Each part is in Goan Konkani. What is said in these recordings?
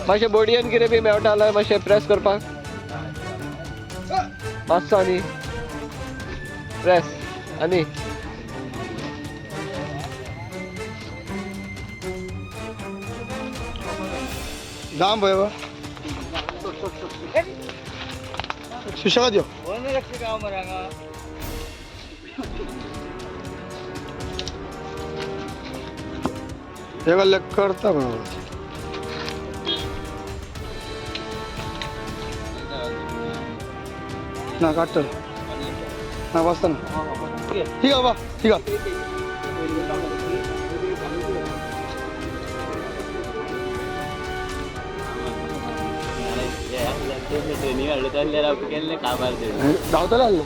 मातशें बोडयेन कितें बी मेळटा जाल्यार मातशें प्रेस करपाक मातसो आनी प्रेस आनी दाम पळय बा. सुशेगाद यो. हे गल्ले करता बरोबर. ना काडटलो ना बसता ना. ठीक आहे बा, ठीक आहे. ट्रेनिंग हाडले जाल्यार केल्ले काबार धांवतले आसले,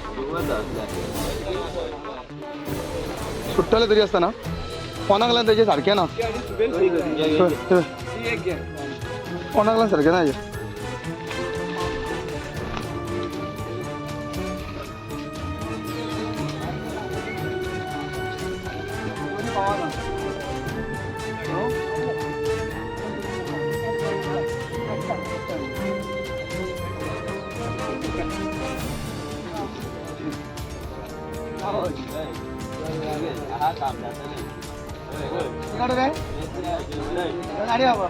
सुट्टले तरी आसतना कोणाक लागून तेजे सारकें ना. कोणाक लागून सारकें ना हेजें. गाडी बाबा.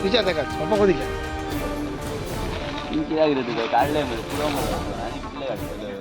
विचार ताका बाबा कोणी कित्याक रे तुका काडले मरे पुरो मरे आनी कितले काडटले.